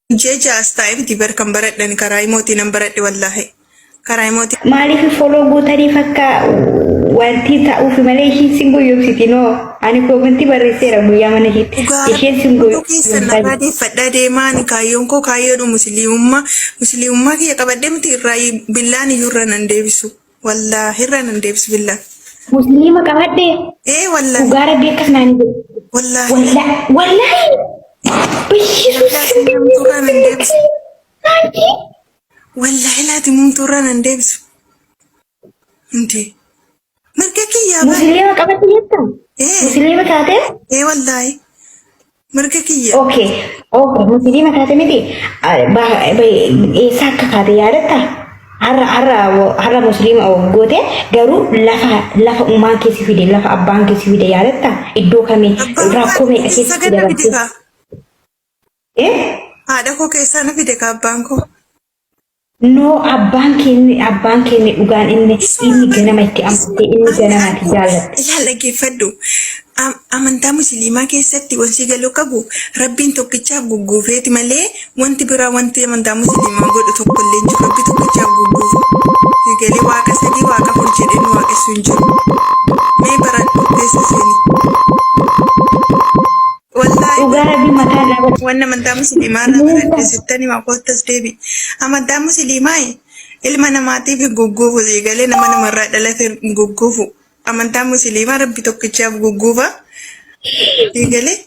Ji'a ja'as taa'ee miti bar kan baradhan karaa imootii nan baradhe wallaahi. Karaa imootii. Maaliif follow gootaniif akka wanti ta'uuf malee ishiin sin goyyomsiti noo. Ani comment barreesseera guyyaa mana ishiitti. Dhugaa Isheen sin hunduu keessan goyyomsaa narraa jirti. deeffadhaa deemaan kaayyoon koo kaayyoodhu musliimummaa musliimummaa kiyya qabadhee miti irraa billaan iyyuu irra nan deebisu. Wallaahi irra nan deebisu billaan. Musliima qabadhee Ee wallaahi. Dhugaa rabbii akkas naan jedhu. Wallaahi. Wallaahi. Bayyisuus. Wallaahi mumtuu irraa nan deebisu. Wallaahi laati mumtuu irraa nan deebisu. Hundee. Mirga kiyyaa bara. Musliima qabadhe jettaa? Ee. Musliima taatee? Ee wallaahi. Mirga kiyya. Okay. Musliima taate miti. Eessa akka kaate yaadatta? Har'a musliima goote garuu lafa uumaan keessi fide, lafa abbaan keessi fide yaadatta? Iddoo kamii Abbaan rakkoo koo meeqa keessa keessatti gad na fide dabarte? kaa. Eh? Haadha koo keessaa na fide kaa abbaan koo. No, abbaan keenya dhugaan inni ganama itti amante, inni ganama ati jaallatte. Ilaal, dhaggeeffadhu. Amantaa musliimaa keessatti wanti galuu qabu rabbiin tokkichaaf gugguufeeti malee wanti biraa wanti amantaa musliimaa godhu tokko illee hin jiru. Rabbi tokkichaaf gugguufu. Galee waaqa sadii, waaqa afur jedhee nu waaqessu hin jiru. Mee baradhu, keessa seeni. Wallaahi. Dhugaa rabbii mataa dhaabatu. Wanni amantaa musliimaa irraa baradhe sittani maqoottas deebi. Amantaa musliimaa ilma namaatiif hin gugguufu, galee nama namarraa dhalate hin gugguufu. Amantaa musliimaa rabbi tokkichaaf gugguufa. Galee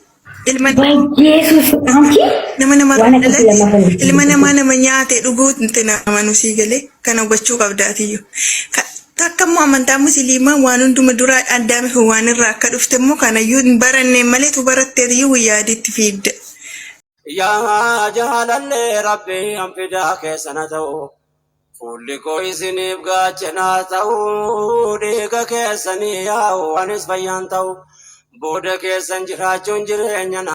ilma Yesuus anchi nama namarraa waan akkasii dhalate lammaffaa ilma namaa nama nyaate dhuguu itti namanu sii galee kana hubachuu qabdaatiyyuu. Takka immoo amantaa musliimaa waan hunduma dura addaame fi waan irraa akka dhufte immoo kanayyuu hin baranneen malee tu baratteetiyyuu guyyaa adiitti fiidda. Yaa jaalallee rabbii hanfidaa keessana ta'u, fuulli koo isiniif gaachanaa ta'u, dhiiga keessanii yaa'u anis fayyaan ta'u, booda keessan jiraachuun jireenya na.